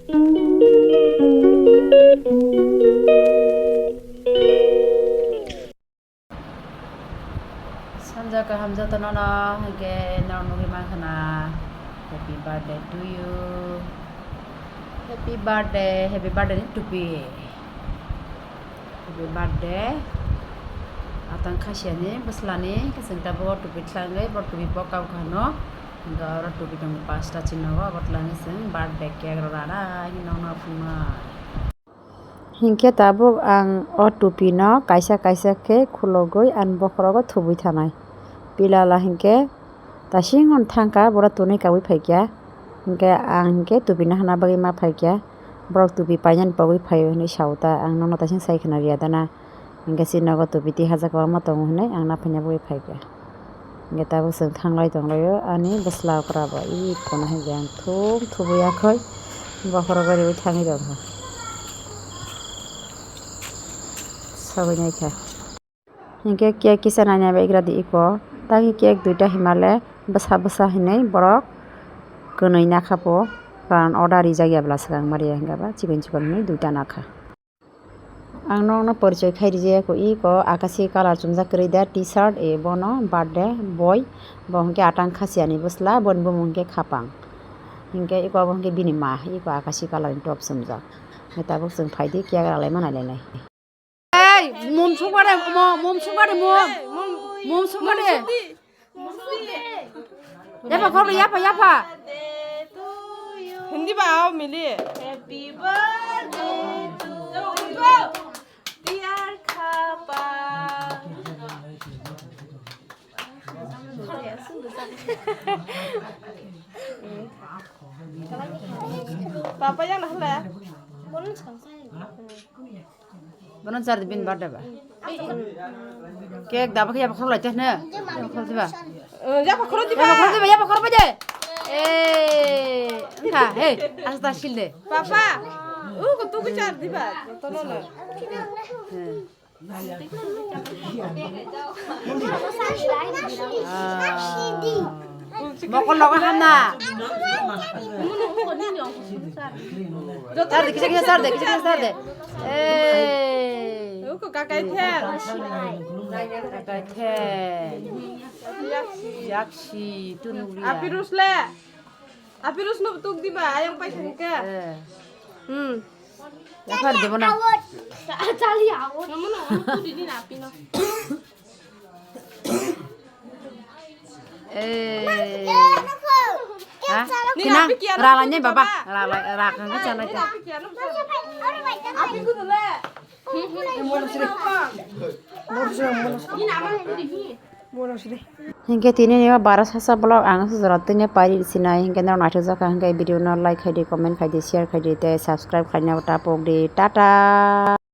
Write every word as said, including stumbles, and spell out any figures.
Sanja kaham jotono no, hwnkhe norok nugwi mankha na, happy birthday to you, happy birthday, happy birthday ni tupi, happy birthday. Atang khasiani bwslani, khe chwng tabuk o tupi twlangwi, bo tupi bo kau kha no, hwnkhe oro tupi tongo pasta chini nogo, abo twlangwi chwng birthday cake rok rana, hino no phunuknai. Hinkhe tabuk ang o tupi no kaisa kaisa khe khulogwi ani bokhorogo thubui thanai. Pilala hinkhe tasing hwn thangkha, boro tunui kaui phaikha. Hinkhe ang hinkhe tupi no hana bagwi ma phaikha. Borok tupi painani pogwi phaio hinwi sao ta, ang nono tasing sai khwna rwya dana. Hinkhe chini nogo tupi tihajak kwbangma tongo hinwi ang naphaina bagwi phaikha. Hinkhe tabuk chwng thanglai tonglaio ani bwsla okra bo. Ih, kono hai jang thum thubui yakhoi. Bokhorok goriwi thangwi rwkha. Sagwi naikha. Hinkhe cake kisa naina bai igra di iko. Tangwi cake duita himale bwsa bwsa hinwi borok kwnwi nakha po. Karon order rijak ya bwla swkang mari ya hinkhe ba chikon chikon hinwi duita nakha. Ang nokno porichoi khai rijaya ko, iko akashi colour chumjak kwrwi da, T-shirt, e bono birthday boy, bo hwnkhe atang khasiani bwsla, boni bumung hwnkhe Khapang, hinkhe iko abo hwnkhe bini ma, iko akashi colour ni top chumjak. Hwnkhe tabuk chwng phaidi cake ralaima nailainai. Ei, mum sukmade, mo-, mum sukmade, mum. Mum sukmade. Yapha khoroknwi, yapha, yapha. Hindi ba, ao mili. Happy birthday to you, dear Khapang. Papa yang na hala. Bono char di bini birthday ba. Cake daba khe yaba khorok lai te hne. Yaba khorok diba. Yaba khorok diba, yaba khorok bai de. Eh, wngkha, hey, asta sil de. Papa, u ko tu ko char diba. Tono na. Mokol logo hamna. Sar de, kisa kisa sar de, kisa kisa sar de. Ei. Uko kakai the. Kakai the. Yaksi, tu nugriya. Apirus le. Apirus no tuk diba, ayang pai thangka. Eh. Hmm. Yapar debo na. Chali awo. Namu na, tu dini na apino. Eh. Ha? Ni kinang, api kiano rala tu ni baba. Baba. Rala, raka ka chala. Ni api kiano. Api kudu le. Ni nama ni. Hinkhe tini ni o bara sasa vlog ang sujura tini pari sinai hinkhe norok naithok jakha hinkhe video no like khaidi, comment khaidi, share khaidi tei subscribe khaina tapok di. Tata.